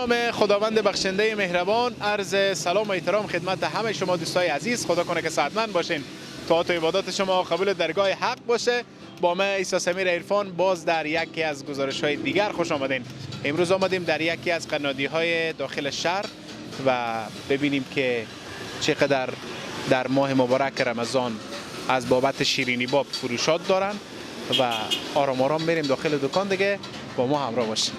نام خداوند بخشنده مهربان، عرض سلام و احترام خدمت همه شما دوستای عزیز. خدا کنه که صحتمند باشین، طاعت و عبادات شما قبول درگاه حق باشه. با من عیسی سمیر عرفان باز در یکی از گزارش های دیگر خوش آمدین. امروز آمدیم در یکی از قنادی های داخل شهر و ببینیم که چقدر در ماه مبارک رمضان از بابت شیرینی باب فروشات دارن و آرام آرام میریم داخل دکان دیگه. با ما همراه باشین.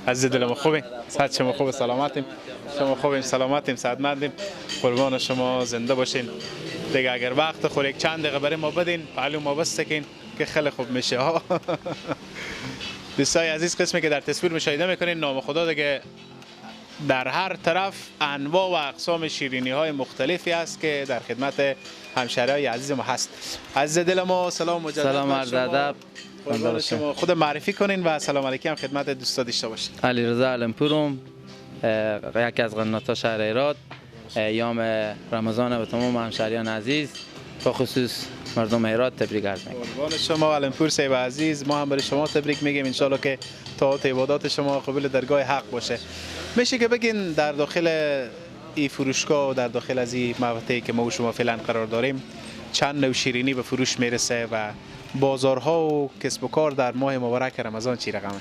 عزیز دلم خوبی؟ صحت شما خوب، سلامتیم. شما خوبیم، سلامتیم، صحتمندیم. قربان شما، زنده باشین. دیگه اگر وقت خور یک چند دقیقه برای ما بدین، پهلو ما بستکین که خیلی خوب میشه. دوستای عزیز، قسمی که در تصویر مشاهده میکنین، نام خدا دیگه در هر طرف انواع و اقسام شیرینی های مختلفی است که در خدمت همشهریای عزیز ما هست. عزیز دل ما سلام مجدد. سلام عرض ادب. شما خود معرفی کنین و سلام علیکم هم خدمت دوستا داشته باشین. علیرضا علمپورم، یکی از قناتا شهر هرات. ایام رمضان به تمام همشهریان عزیز به خصوص مردم هرات تبریک عرض می‌کنم. قربان شما علمپور صاحب عزیز، ما هم برای شما تبریک میگیم. ان شاءالله که طاعت عبادات شما قبول درگاه حق باشه. میشه که بگین در داخل این فروشگاه و در داخل از این محوطه‌ای که ما و شما فعلا قرار داریم چند نوع شیرینی به فروش میرسه و بازارها و کسب و کار در ماه مبارک رمضان چی رقمه؟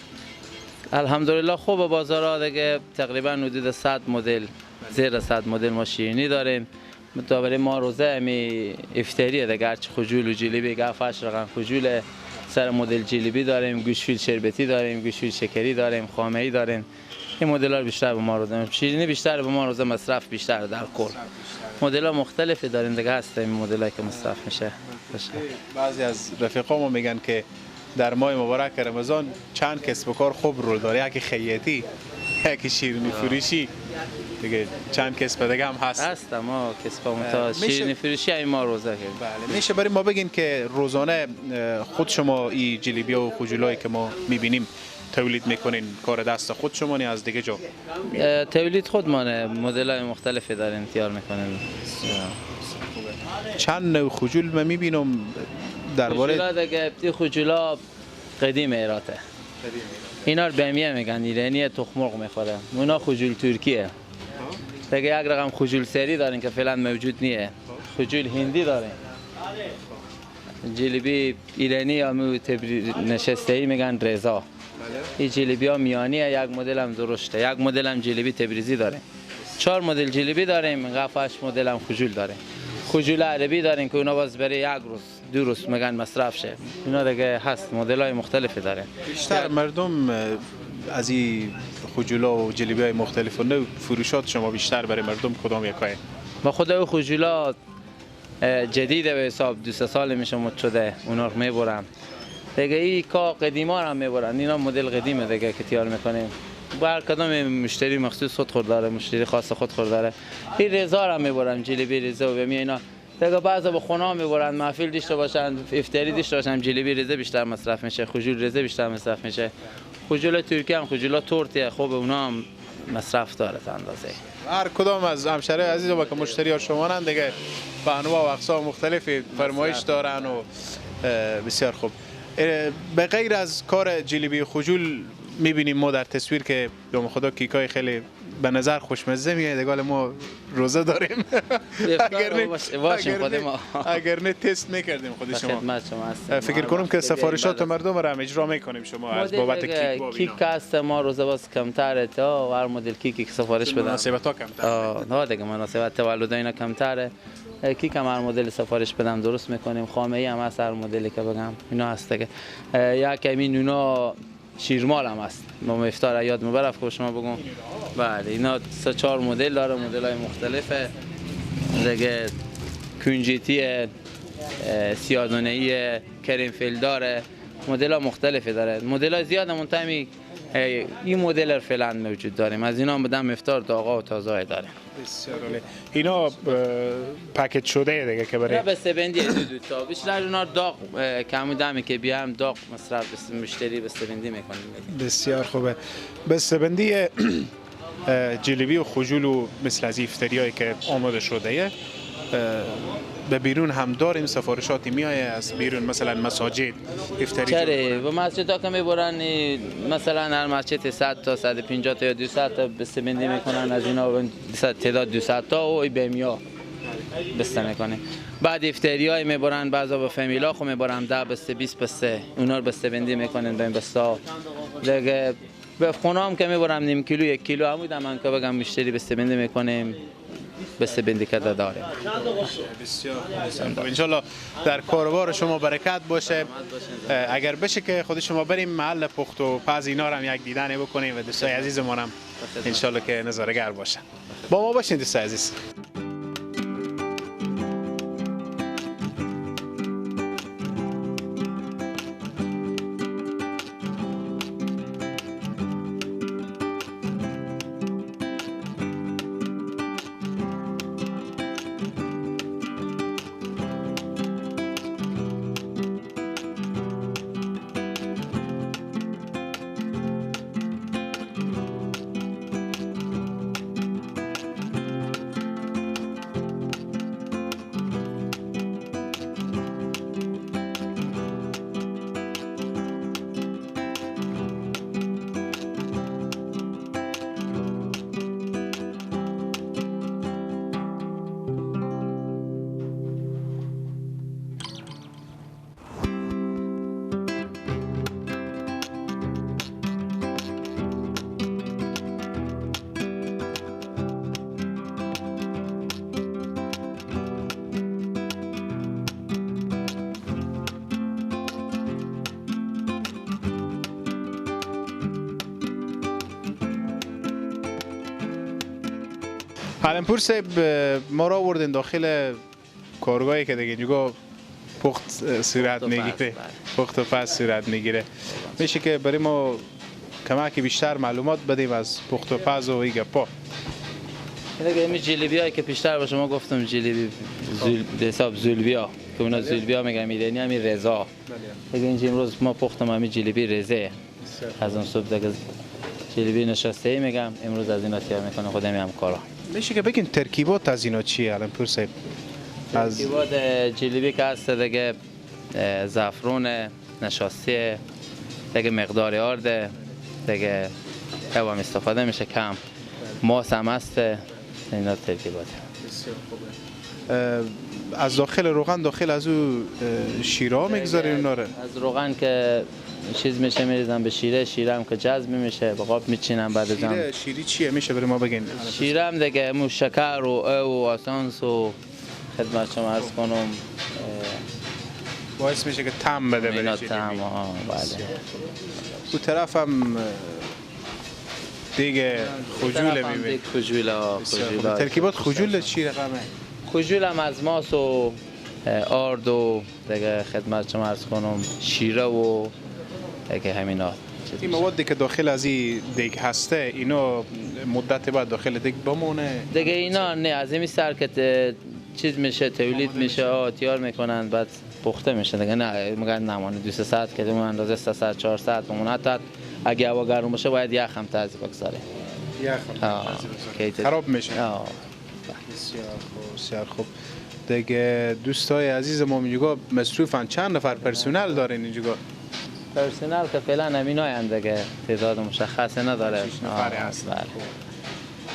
الحمدلله خوب بازارها دیگه تقریبا حدود 100 مدل، زیر 100 مدل ما شیرینی داریم. برای ما روزه می افطاریه دیگه، هرچی خجول و جلیبی گفش رقم خجول سر مدل جلیبی داریم، گوشفیل شربتی داریم، گوشفیل شکری داریم، خامه‌ای داریم. این مدل‌ها بیشتر به ما روزه شیرینی بیشتر به ما روزه مصرف بیشتر در کل. مدل‌ها مختلفی داریم دیگه، هست این مدل‌هایی که مصرف میشه. بعضی از رفیقا ما میگن که در ماه مبارک رمضان چند کسب و کار خوب رول داره، یکی خیاطی، یکی شیرینی فروشی، دیگه چند کسب دیگه هم هست. هست ما کسب متا شیرینی فروشی این ما روزه. بله، میشه برای ما بگین که روزانه خود شما این جلیبی و خجولایی که ما میبینیم تولید میکنین، کار دست خود شما نه از دیگه جا؟ تولید خودمانه، مدل‌های مختلفی داریم تیار میکنیم. چند نوع خجول من میبینم درباره خجولا دیگه. این خجولا قدیم هراته، اینا رو بمیه میگن، ایرانی تخم مرغ میخوره. اونا خجول ترکیه دیگه. یک رقم خجول سری داریم که فعلا موجود نیه. خجول هندی داریم، جلیبی ایرانی یا نشسته ای میگن رضا. این جلیبی ها میانیه، یک مدل هم درشته، یک مدل هم جلیبی تبریزی داریم. 4 مدل جلیبی داریم، 8 مدل هم خجول داریم. خجول عربی داریم که اونا باز برای یک روز دو روز میگن مصرف شه. اینا دیگه هست، مدل های مختلفی داریم. بیشتر مردم از این خجولا و جلیبی های مختلف و نوع فروشات شما بیشتر برای مردم کدام یکایه؟ با خود خجولا جدیده به حساب 2-3 سال میشه مد شده، اونا رو میبرم دیگه. این کا قدیما رو هم میبرن، اینا مدل قدیمه دیگه که تیار میکنیم. هر کدام مشتری مخصوص خود خور داره، مشتری خاص خود خور داره. این رضا رو هم میبرم، جلیبی رضا و اینا دیگه بعضا به خونه میبرن، محفل داشته باشن، افطاری داشته باشن، جلیبی ریزه بیشتر مصرف میشه، خجول ریزه بیشتر مصرف میشه. خجول ترکی هم خجول تورتیه، خوب اونا هم مصرف داره تا اندازه. هر کدام از همشهرای عزیز ما که مشتری ها شما دیگه به انواع و اقسام مختلفی فرمایش دارن و بسیار خوب. به غیر از کار جلیبی خجول میبینیم ما در تصویر که به خدا کیکای خیلی به نظر خوشمزه میاد. دیگه ما روزه داریم، اگر نه تست میکردیم خود شما. خدمت شما هستیم. فکر کنم که سفارشات مردم را هم اجرا میکنیم شما از بابت کیک باب. کیک هست ما روزه باز کمتره تا هر مدل کیکی که سفارش بدم. مناسبت ها کمتره. نه دیگه مناسبت تولد اینا کمتره. کیک هم هر مدل سفارش بدم درست میکنیم. خامه ای هم هست هر مدلی که بگم اینا هست دیگه. یک همین نونا شیرمال هم هست. ما افطار یاد مبرف که شما بگم. بله اینا سه چهار مدل داره، مدل های مختلفه دیگه. کنجیتی، سیادونه‌ای، کریم فیل داره، مدل ها مختلفی داره. مدل های زیاد منتهی این مدل فعلا موجود داریم. از اینا هم بدم افطار داغا و تازه داره. بسیار عالی. اینا پکیج شده دیگه که برای بسته بندی دو تا بیشتر اینا داغ کم دمی که بیام داغ مصرف مشتری بسته بندی میکنیم. بسیار خوبه. بسته بندی جلیبی و خجول و مثل از افطاریایی که آماده شده به بیرون هم داریم، سفارشاتی میایه از بیرون، مثلا مساجد افطاری. چره و مسجد ها که میبرن مثلا هر مسجد 100 تا 150 تا یا 200 تا بسته بندی میکنن از اینا، تعداد 200 تا و بمیا بسته میکنه. بعد افطاری های میبرن، بعضا به فامیلا خو میبرن 10 بسته 20 بسته، اونا رو بسته بندی میکنن به این بسته. دیگه به خونه هم که میبرم نیم کیلو یک کیلو همون من که بگم مشتری بسته بندی میکنیم، بسته بندی کرده داریم. بسیار خوب. انشالله در کاروبار شما برکت باشه. اگر بشه که خود شما بریم محل پخت و پز اینا رو هم یک دیدن بکنیم و دوستای عزیزمون هم انشالله که نظاره‌گر باشن. با ما باشین دوستای عزیز. علمپور صاحب ما را آوردین داخل کارگاهی که دیگه اینجا پخت صورت میگیره، پخت و پز صورت میگیره. میشه که برای ما کمک بیشتر معلومات بدیم از پخت و پز و این گپا؟ دیگه این جلیبی هایی که پیشتر به شما گفتم، جلیبی به حساب زولبیا که اونا زولبیا میگن، میدنی همین رضا. دیگه اینجا امروز ما پختم همین جلیبی رزه. از اون صبح دیگه جلیبی نشسته ای میگم، امروز از اینا تیار میکنه خودم هم کارا. میشه که بگین ترکیبات از اینا چیه علمپور صاحب؟ ترکیبات جلیبی که هست دیگه زعفرون، نشاسته، دیگه مقدار آرد، دیگه هم استفاده میشه کم، ماس هم هست، اینا ترکیبات. بسیار خوبه. از داخل روغن داخل از او شیره میگذارین اونا رو؟ از روغن که چیز میشه میریزم به شیره، شیره هم که جذب میشه به قاب میچینم. بعد از شیره شیری چیه میشه برای ما بگین؟ شیره هم دیگه مو شکر و او و اسانس و خدمت شما عرض کنم باعث میشه که طعم بده اینا طعم. بله. اون طرف هم دیگه خجوله میبینی. خجوله. ترکیبات خجوله چی رقمه؟ خجول هم از ماس و آرد و دیگه خدمت شما عرض کنم شیره و دیگه همینا. این موادی که داخل از این دیگ هسته اینا مدت بعد داخل دیگ بمونه؟ دیگه اینا نه، از این سر که چیز میشه، تولید میشه، تیار میکنن، بعد پخته میشه دیگه. نه میگن نمانه 2 ساعت که اون اندازه 3 ساعت 4 ساعت بمونه. حتی اگه هوا گرم باشه باید یخ هم تازه بگذاره، یخ هم خراب میشه. بسیار خوب، بسیار خوب. دیگه دوستای عزیز ما اینجا مصروفن. چند نفر پرسنل دارین اینجا؟ پرسنل که فعلا همینای دیگه، تعداد مشخص نداره. 6 نفر هست.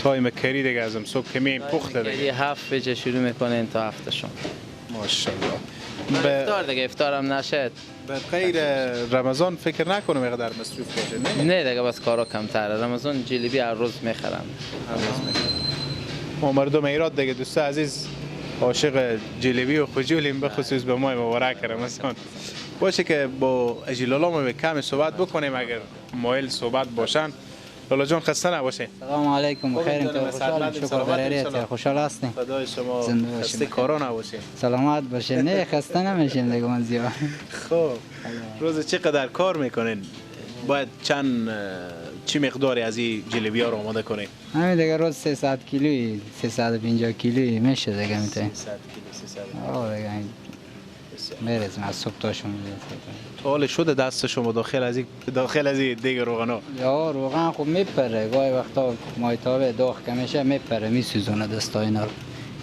time کری دیگه ازم صبح که میم پخته دیگه 7 بجه شروع میکنین تا 7 شام. ماشاءالله. افطار دیگه، افطارم نشد. به غیر رمضان فکر نکنم اینقدر مصروف باشه. نه دیگه بس کارا کمتره. رمضان جلیبی هر روز میخرم. هر روز میخرم. ما مردم ایراد دیگه دوست عزیز عاشق جلیبی و خجولیم، به خصوص به ماه مبارک رمضان. باشه که با اجلالا ما به کم صحبت بکنیم اگر مایل صحبت باشن. لالا جان خسته نباشین. سلام علیکم، خیر خوشحالم، شکر برایت، خوشحال هستیم. خدای شما خسته کارا نباشین. سلامت باشین. نه خسته نمیشیم دیگه من زیاد. خب روز چقدر کار میکنین؟ باید چند چی مقداری از این جلیبی ها رو آماده کنین؟ همین دیگه روز 300 کیلویی 350 کیلویی میشه دیگه. میتونیم 300 کیلو 300. آره دیگه میرسیم از صبح تا شام. تا حال شده دست شما داخل از این دیگه روغنا؟ یا روغن خب میپره گاهی وقتا، مایتابه داغ که میشه میپره، میسوزونه دستا اینا رو.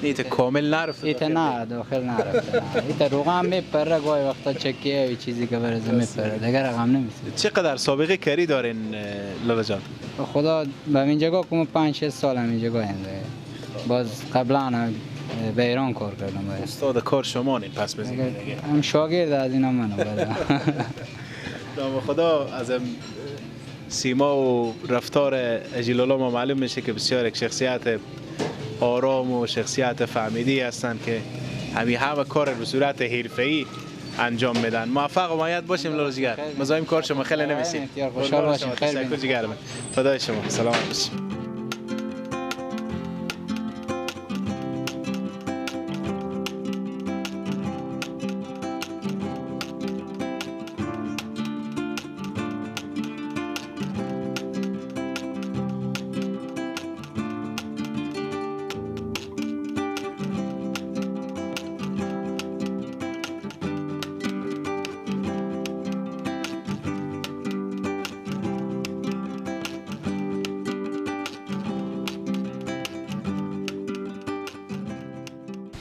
ایت کامل نرفته؟ ایت نه داخل نرفته. ایت روغن میپره گاهی وقتا، چکیه و چیزی که برزه میپره دیگه، رقم نمیسوزه. چقدر سابقه کاری دارین لالا جان؟ خدا به اینجا کم 5 6 سال اینجا دیگه. باز قبلا به ایران کار کردم. استاد کار شما نین پس بزنید دیگه. هم شاگرد از اینا منو بله. نام خدا از سیما و رفتار اجلالا ما معلوم میشه که بسیار یک شخصیت آرام و شخصیت فهمیدی هستند که همین همه کار به صورت حرفه‌ای انجام میدن. موفق و مایت باشیم لالا جگر. مزاحم کار شما خیلی نمیسیم. خوشحال باشیم. تشکر جگر من. خدای شما سلامت باشیم.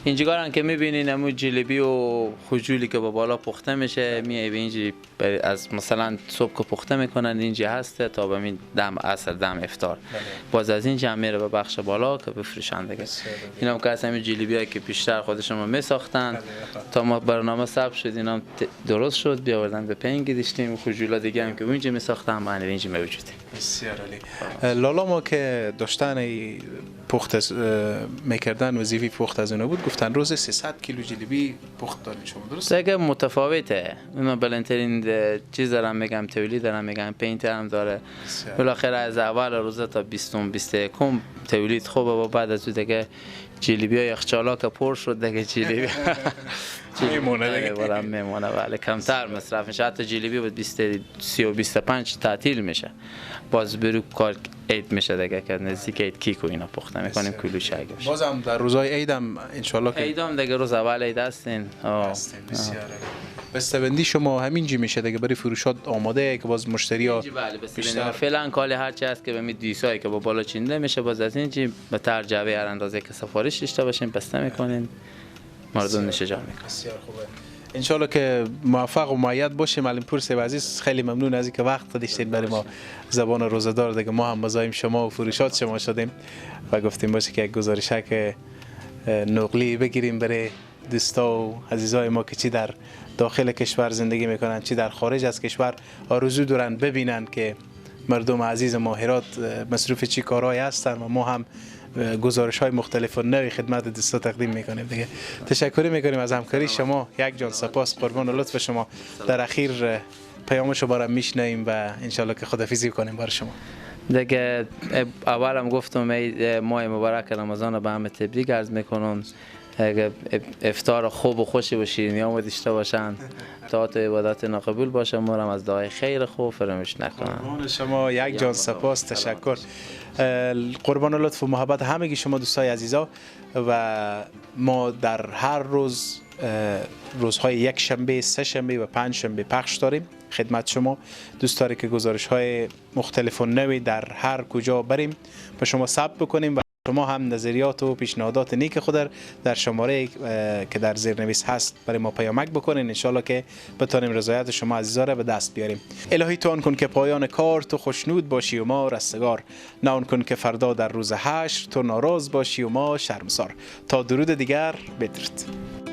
اینجا که میبینین همون جلیبی و خجولی که با بالا پخته میشه، میای به اینجا از مثلا صبح که پخته میکنن اینجا هسته تا به این دم عصر دم افطار. باز از اینجا هم میره به بخش بالا که بفروشن دیگه. اینا هم که از همین جلیبی که پیشتر خودشون ما میساختن تا ما برنامه ثبت شد، اینا هم درست شد بیاوردن به پنگ داشتیم. خجولا دیگه هم که اونجا میساختن معنی اینجا موجوده. بسیار عالی. لالا ما که داشتن پخت میکردن وظیفه پخت از اونها بود، گفتن روز 300 کیلو جلیبی پخت دارین شما، درست؟ دیگه متفاوته. اونا بلندترین چیز دارم میگم، تولید دارم میگم، پینت هم داره. بالاخره از اول روز تا 20 21 تولید خوبه و بعد از اون دیگه جلیبی ها یخچالا که پر شد دیگه جلیبی میمونه دیگه، برام میمونه. ولی کمتر مصرف میشه. حتی جلیبی بود 20 30 و 25 تعطیل میشه، باز برو کار عید میشه دیگه که نزدیک عید کیک و اینا پخته میکنیم کیلو چای باشه. بازم در روزهای عید هم ان شاء الله که عید هم دیگه روز اول عید هستین. بسیار بسته‌بندی شما همینجی میشه دیگه برای فروشات آماده که باز مشتری ها بیشتر. فعلا کالی هرچی هست که به می دیسایی که با بالا چینده میشه، باز از اینجی به تر جعبه هر اندازه که سفارش داشته باشیم بسته میکنیم، مردم نشه جا میکنه. بسیار خوبه. انشالله که موفق و مؤید باشیم. معلم پور صاحب عزیز خیلی ممنون از اینکه وقت داشتید برای ما زبان روزه‌دار دیگه. ما هم مزاحم شما و فروشات شما شدیم و گفتیم باشه که یک گزارش که نقلی بگیریم برای دوستا و عزیزای ما که چی در داخل کشور زندگی میکنن چی در خارج از کشور آرزو دارن ببینن که مردم عزیز ما هرات مصروف چی کارهایی هستن و ما هم گزارش های مختلف و نوی خدمت دوستا تقدیم میکنیم دیگه. تشکر میکنیم از همکاری شما، یک جان سپاس، قربان و لطف شما. در اخیر پیام شما را میشنویم و انشالله که خدافیزی کنیم بار شما. دیگه اولم گفتم ماه مبارک رمضان رو به همه تبریک عرض میکنم. افطار خوب و خوشی و شیرینی هم داشته باشن، طاعت و عبادت قبول باشه، ما هم از دعای خیر خوب فراموش نکنن. قربان شما، یک جان سپاس، تشکر. قربان لطف و محبت همگی شما دوستای عزیزا. و ما در هر روز، روزهای یک شنبه، سه شنبه و پنج شنبه پخش داریم خدمت شما. دوست داری که گزارش های مختلف و نوی در هر کجا بریم به شما ثبت بکنیم و شما هم نظریات و پیشنهادات نیک خود در شماره که در زیرنویس هست برای ما پیامک بکنین، انشالله که بتانیم رضایت شما عزیزا را به دست بیاریم. الهی تو آن کن که پایان کار تو خوشنود باشی و ما رستگار، نه آن کن که فردا در روز حشر تو ناراض باشی و ما شرمسار. تا درود دیگر، بدرود.